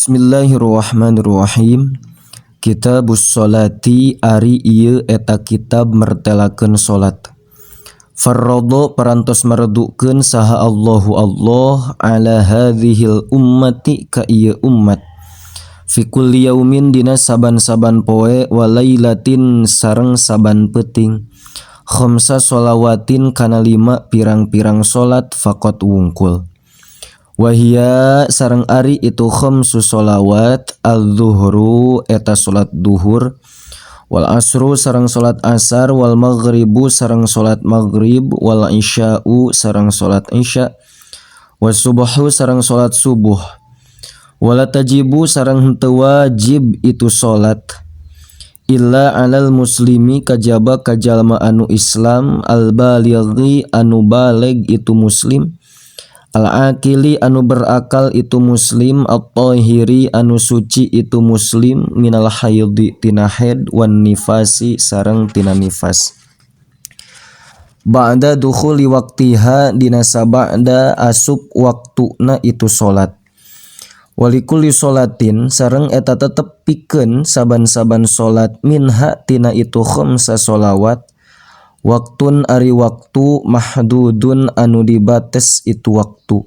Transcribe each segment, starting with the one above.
Bismillahirrahmanirrahim. Kitabus sholati ari ieu eta kitab mertelakeun salat. Farradha parantos meredukeun saha Allahu Allah ala hadhil ummati ka ieu ummat. Fi kulli yaumin dina saban-saban poe wa lailatin sareng saban peuting. Khamsa sholawatin kana lima pirang-pirang salat faqat wungkul. Wahia sareng ari itu khamsu sholawat al-zuhru eta salat duhur wal asru sareng salat asar wal maghribu sareng salat maghrib wal isya'u sareng salat isya was subhu sareng salat subuh wala tajibu sareng henteu wajib itu salat illa alal muslimi kajaba ka jalma anu Islam al balighi anu baleg itu muslim al-akili anu berakal itu muslim at-tahiri anu suci itu muslim minal haidhi tina haid wan nifasi sareng tina nifas ba'da dukhuli waqtiha dina sabada asup waktuna itu salat walikulli sholatin sareng eta tetep pikeun saban-saban salat minha tina itu khamsa sholawat waktun ari waktu mahdudun anu dibates itu waktu.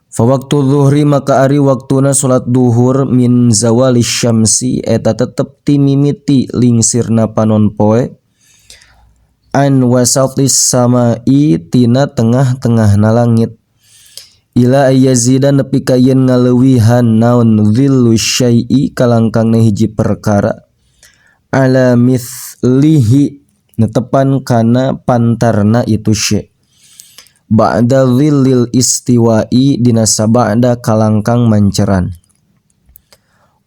Fa waktu zuhri maka ari waktuna salat duhur min zawali syamsi eta tetep ti mimiti lingsirna panon poe an wasatis samai tina tengah-tengahna langit ila ayyazida nepi ka yen ngaleuwihan naon dhillu syai'i kalangkangna hiji perkara ala mithlihi netepan kana pantarna itu syai ba'da dhillil istiwa'i dina sabada kalangkang manceran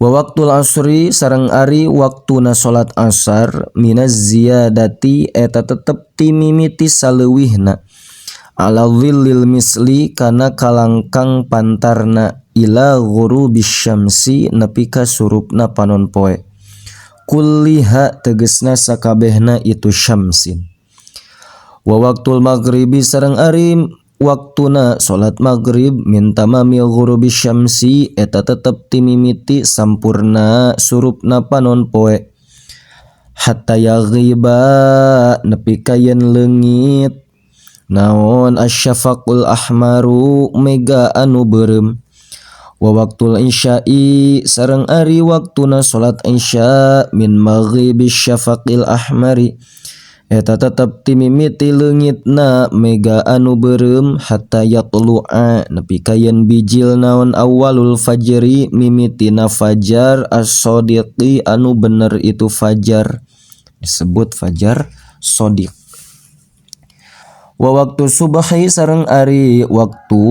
wa waktul asri sareng ari waktuna salat asar minaz ziyadati eta tetep ti mimiti saleuwihna ala dhillil misli kana kalangkang pantarna ila ghurubis syamsi nepi ka surupna panon poe kulliha tegesna sakabehna itu syamsin wa waktul maghribi sareng ari waktuna salat maghrib min tamami ghurubi syamsi eta tetep ti mimiti sampurna surupna panon poe hatta yaghiba nepi ka yen leungit naon asyafaqul ahmaru mega anu beureum wa waktul isya'i sareng ari waktuna salat isya min maghribi syafaqil ahmari eta tetep ti mimiti leungitna mega anu beureum hatta yatlu'a nepi ka yen bijil naon awalul fajri mimitina fajar as-sadiqi anu bener itu fajar disebut fajar sadiq. Wa waktu subhi sareng ari waktu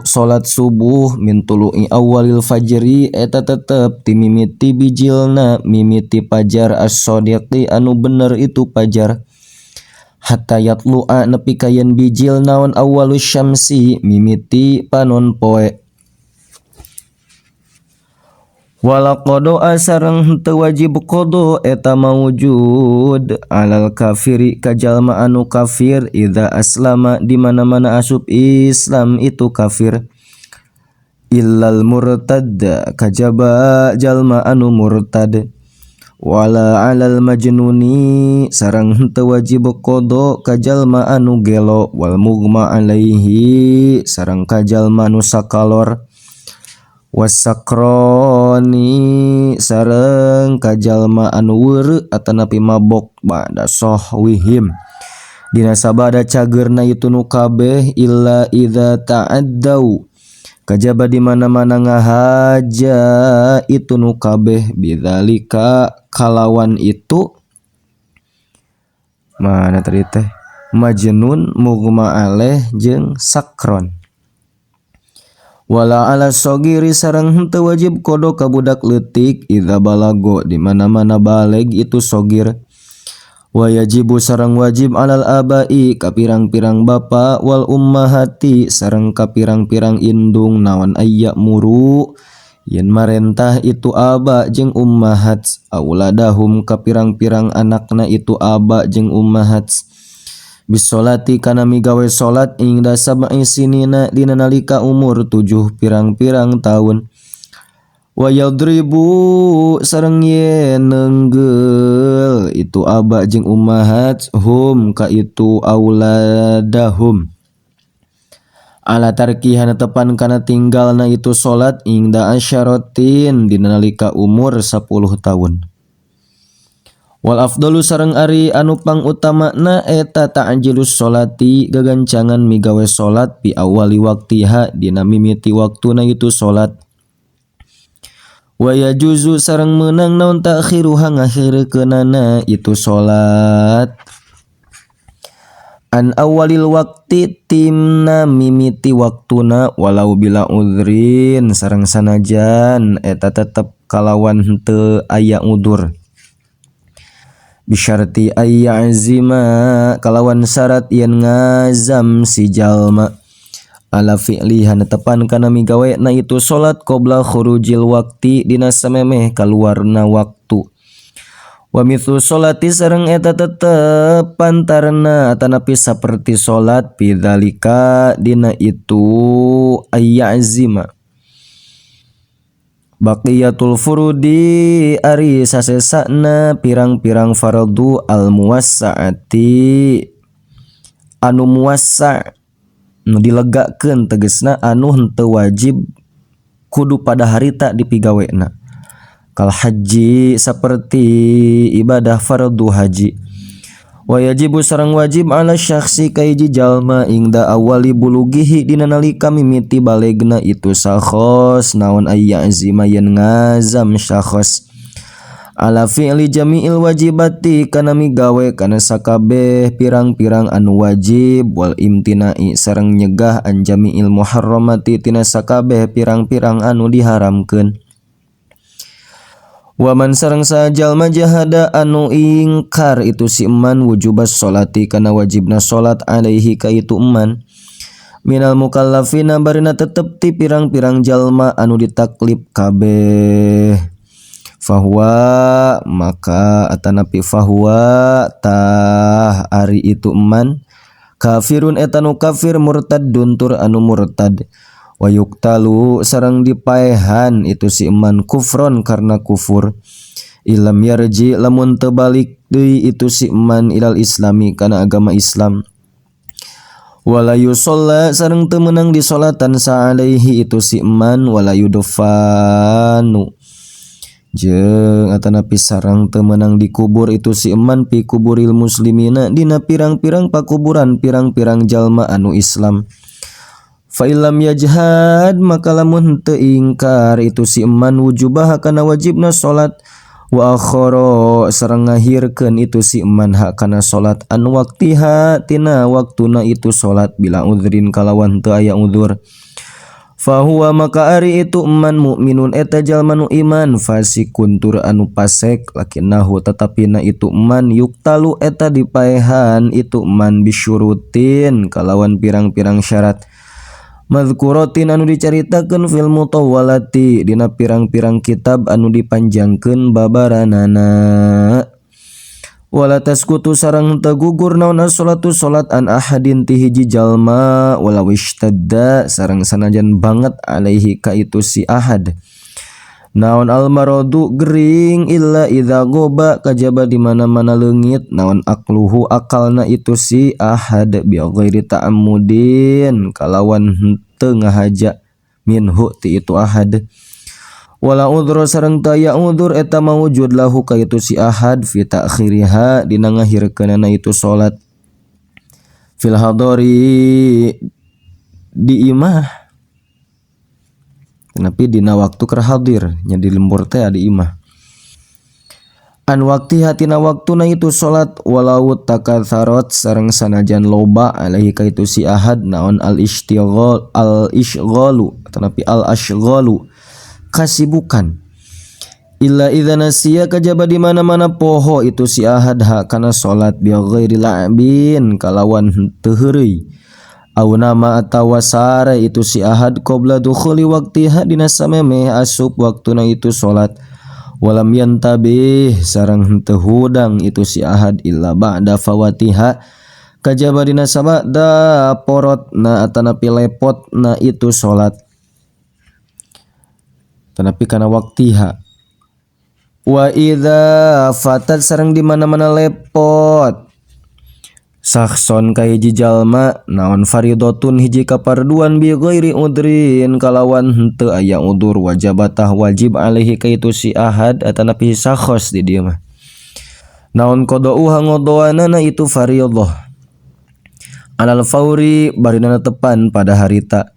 salat subuh min tulu'i awalil fajri eta tetep ti mimiti bijilna mimiti fajar as-sadiqi anu bener itu fajar hatta yatlu'a nepi ka yen bijil naon awalus syamsi mimiti panon poe wala qada'a sareng henteu wajib qada eta maujud alal kafiri ka jalma anu kafir idza aslama di mana-mana asup Islam itu kafir illal murtad kajaba jalma anu murtad wala alal majnuni sareng henteu wajib qada ka jalma anu gelo wal mughma alaihi sareng ka jalma anu sakalor wasakroni sareng ka jalma anu weureu atanapi mabok ba'da sahwihim dina sabada cageurna itu nu kabeh illa idza ta'addau kajaba di mana-mana ngahaja itu nu kabeh bidzalika kalawan itu mana tadi teh majnun mughma alaih jeung sakron wala ala sogiri sareng henteu wajib qada ka budak leutik idza balago di mana-mana baleg itu sogir wa yajibu sareng wajib alal abai ka pirang-pirang bapa wal ummahati sareng ka pirang-pirang indung naon ayya muru yen marentah itu aba jeung ummahat auladahum ka pirang-pirang anakna itu aba jeung ummahat bisolati kana migawe salat ingda sab'i sinina dina nalika umur 7 pirang-pirang tahun. Wa yadribu sareng yen neunggeul itu aba jeung ummahat hum ka itu auladahum ala tarkiha netepan kana tinggalna itu salat ingda asyaratin dina nalika umur 10 tahun. Wal afdalu sareng ari anu pangutamana eta ta'jilus sholati gagancangan migawe salat bi awali waktiha dina mimiti waktuna itu salat. Wa yajuzu sareng meunang naon ta'khiruha ngakhirkeunana itu salat an awalil waqti timna mimiti waktuna walau bila udhrin sareng sanajan eta tetep kalawan henteu aya udur bisyarti ayyazima kalawan syarat yen ngazam si jalma ala fi'liha netepan kana migawe na itu salat qabla khurujil waqti dina samemeh kaluarna waktu. Wa mithlu sholati sareng eta tetep pantarna atanapi saperti salat bidzalika dina itu ayyazima. Baqiyatul furudi ari sasesana pirang-pirang fardu al muwassaati anu muwassa nu dilegakeun tegesna anu henteu wajib kudu pada harita dipigawena. Kal haji seperti ibadah fardu haji. Wa yajibu sareng wajib ala syakhsi kaiji jalma ingda awali bulugihi dina nalika mimiti balegna itu sakhos naon ayyazima yen ngazam syakhos ala fi'li jami'il wajibati kana migawe kana sakabeh pirang-pirang anu wajib wal imtina'i sareng nyegah an jami'il muharramati tina sakabeh pirang-pirang anu diharamkeun. Waman sareng sajalma jahada anu ingkar itu si eman wujubas sholati kana wajibna sholat alaihi ka itu eman minal mukallafina barina tetep ti pirang-pirang jalma anu ditaklif kabeh fahuwa maka atanapi fahuwa tah ari itu eman kafirun eta nu kafir murtadun tur anu murtad wa yuktalu sareng dipaehan itu si eman kufron karena kufur ilam yarji lamun teu balik deui itu si eman ilal islami kana agama Islam wala yusalla sareng teu meunang disolatan sa'alaihi itu si eman wala yudfanu jeung atanapi sareng teu meunang dikubur itu si eman pi kuburil muslimina dina pirang-pirang pakuburan pirang-pirang jalma anu Islam. Fa illam yajhad maka lamun teu ingkar itu si eman wujubah kana wajibna salat wa akhara sareng ngahirkeun itu si eman hak kana salat an waqtiha tina waktuna itu salat bila udhrin kalawan teu aya udzur. Fa huwa maka ari itu eman mukminun eta jalma nu iman fasikun tur anu pasek lakinahu tetapina itu eman yuktalu eta dipaehan itu eman bisyurutin kalawan pirang-pirang syarat mazkuratin anu dicaritakeun fil mutawwalati dina pirang-pirang kitab anu dipanjangkeun babaranana. Wala taskutu sareng teu gugur naon as-sholatu salat an ahadin ti hiji jalma walau ishtadda sareng sanajan banget alaihi ka itu si ahad naon al-maradu gering illa idza goba kajaba di mana-mana leungit naon akluhu akalna itu si ahad bi ghairi ta'ammudin kalawan henteu ngahaja minhu ti itu ahad wala udhra sareng taya udzur eta mawujud lahu ka itu si ahad fi ta'khiriha dina ngahirkeunana itu salat fil hadari di imah tapi dina waktu keur hadir nya di lembur teh di imah an waktu hatina waktuna itu salat walau takatsarat sareng sanajan loba alaihi ka itu si ahad naon al istighal al isyghalu tetapi al ashghalu kasibukan illa idza nasiya kajaba di mana-mana poho itu si ahad ha kana salat bi ghairi la'bin kalawan henteu heureuy aw nama atawa sare itu si ahad qabla dukhuli waqtiha dina samemeh asup waktuna itu salat walam yantabih sareng henteu hudang itu si ahad illa ba'da fawatiha kajaba dina sabada porotna atanapi lepotna itu salat. Atanapi kana waktiha. Wa idza fatat sareng di mana-mana lepot sakhson ka hiji jalma naon faridatun hiji kaparduan bi ghairi udrin kalawan henteu aya udur wajabatah wajib alaihi ka itu si ahad atanapi sakhos di dieu mah naon qada'uha ngodoanana itu faridah alal fauri barina tepan pada harita.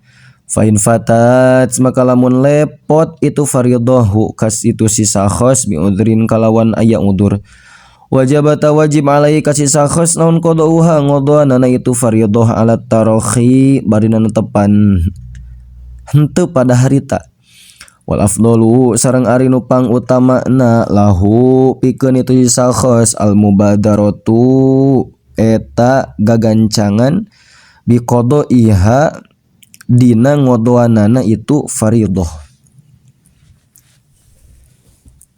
Fa in fatat maka lamun lepot itu faridahu kas itu si sakhos bi udrin kalawan aya udur wajabata wajib alaihi kasi sakhos naon qada'uha ngodoanana itu faridah ala tarokhi barina tepan henteu pada harita. Wal afdalu sareng ari nu pangutamana lahu pikeun itu si sakhos al mubadaratu eta gagancangan bi qada'iha dina ngodoanana itu faridah.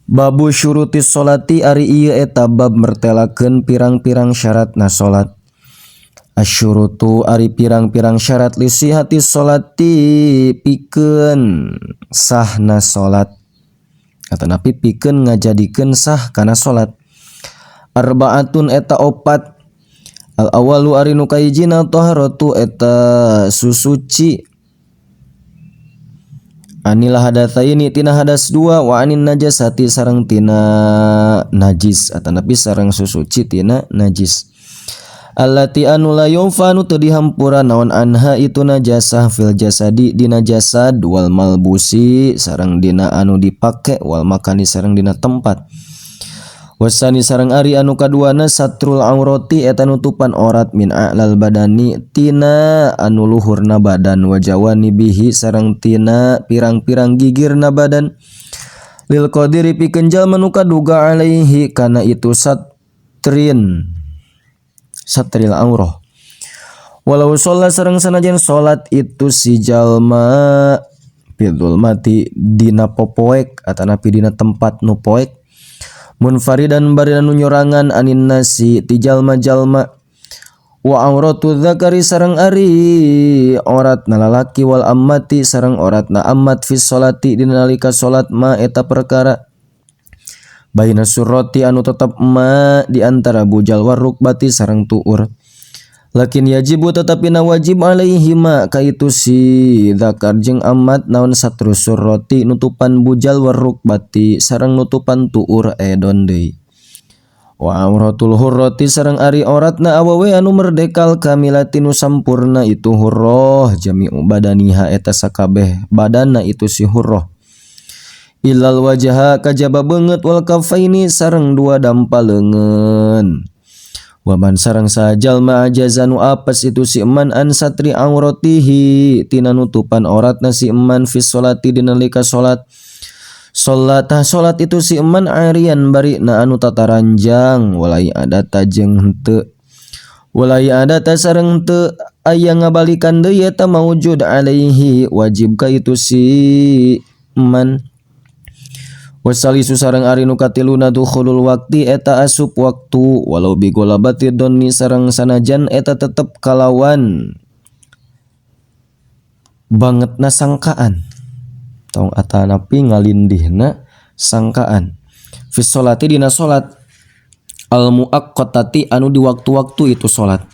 Babu syurutis sholati ari ieu eta bab mertelakeun pirang-pirang syaratna salat. Asyurutu ari pirang-pirang syarat lisihati sholati pikeun sahna salat atanapi pikeun ngajadikeun sah kana salat. Arbaatun eta opat. Al awalu ari nu kahijina taharatu eta susuci anil hadatsaini tina hadas dua wa anin najasati sareng tina najis atanapi sareng susuci tina najis. Allati anu la yufanu teu dihampura naon anha itu najasah fil jasadi dina jasad wal malbusi sareng dina anu dipake wal makani sareng dina tempat. Wasani sareng ari anu kaduana satrul aurati eta nutupan aurat min a'lal badani tina anu luhurna badan wajawani bihi sareng tina pirang-pirang gigirna badan lil qadiri pikeun jalma nu kaduga alaihi kana itu satrin satril aurah. Walau sholat sareng sanajan salat itu si jalma fil mati dina popoek atanapi dina tempat nu poek munfaridan bari nu nyorangan anin nasi ti jalma-jalma wa auratu dzakari sareng ari auratna lalaki wal ammati sareng auratna ammat fi sholati dina nalika salat ma eta perkara baina surrati anu tetep ma di antara bujal warukbati sareng tuur. Lakin yajibu tetapi na wajib alaihi ma kaitu si dzakar jeung ammat naon satru surrati nutupan bujal warukbati sareng nutupan tuur edon deui. Wa auratul hurrati sareng ari auratna awewe anu merdekal kamilati nu sampurna itu hurrah jami'u badaniha eta sakabeh badanna itu si hurrah. Ilal wajha kajaba beungeut wal kafaini sareng dua dampa leungeun. Waman sareng sajalma ajaza nu apes itu si eman an satri auratihi tina nutupan auratna si eman fi sholati dina nalika salat. Salat salat itu si eman arian bari na anu tataranjang walai adata jeung henteu walai adata sareng henteu aya ngabalikan deui eta maujud alaihi wajib ka itu si eman. Wasalisu sareng ari nu katiluna dukhulul waqti eta asup waktu walau bigolabati donni sareng sanajan eta tetep kalawan bangetna sangkaan tong atanapi ngalindihna sangkaan fi sholati dina salat al muaqqatati anu di waktu-waktu itu salat.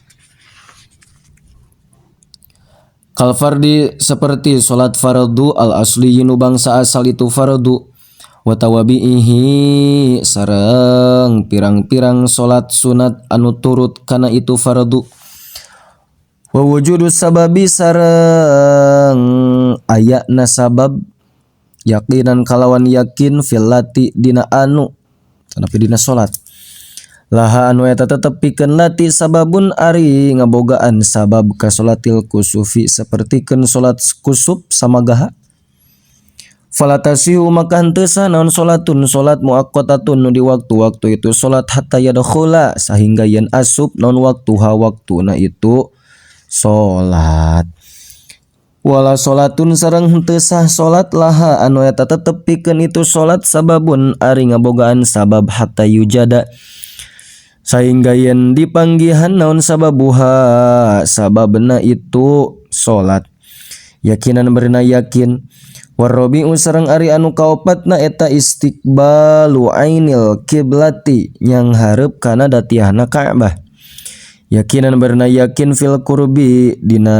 Kal fardi seperti salat fardu al asli nu bangsa asal itu fardu wa tawabihi sareng pirang-pirang salat sunat anu turut kana itu fardu wa wujudu sababi sareng ayana sabab yaqinan kalawan yakin fil lati dina anu tanapi dina salat laha anu eta tetep pikeun lati sababun ari ngabogaan sabab ka salatil kusufi sapertikeun salat kusuf samagaha. Falatasihu maka henteu sah naon salatun salat muaqqatatun nu di waktu-waktu itu salat hatta yadkhula sahingga yen asup naon waktuha waktuna itu salat. Wala salatun sareng henteu sah salat laha anu eta tetep pikeun itu salat sababun ari ngabogaan sabab hatta yujada sahingga yen dipanggihan naon sababuha sababna itu salat. Yakinan berna yakin Warrabi'u sareng ari anu kaopatna eta istiqbalu ainil kiblati nyanghareup kana datiahna Ka'bah. Yakinan barna yakin fil qurbi dina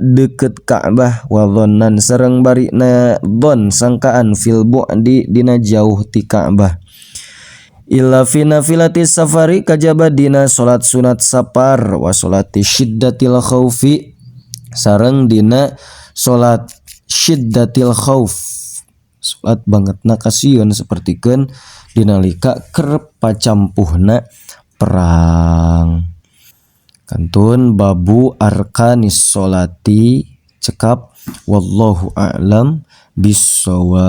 deukeut Ka'bah wa dhannan sareng barina dhon sangkaan fil bu'di dina jauh ti Ka'bah. Illa fi nafilati safari kajaba dina salat sunat safar wa salati syiddatil khaufi sareng dina salat syiddatil khauf salat bangetna kasieun sapertikeun dinalika keur pacampuhna perang. Kantun babu arkanis sholati cekap wallahu a'lam bissawab.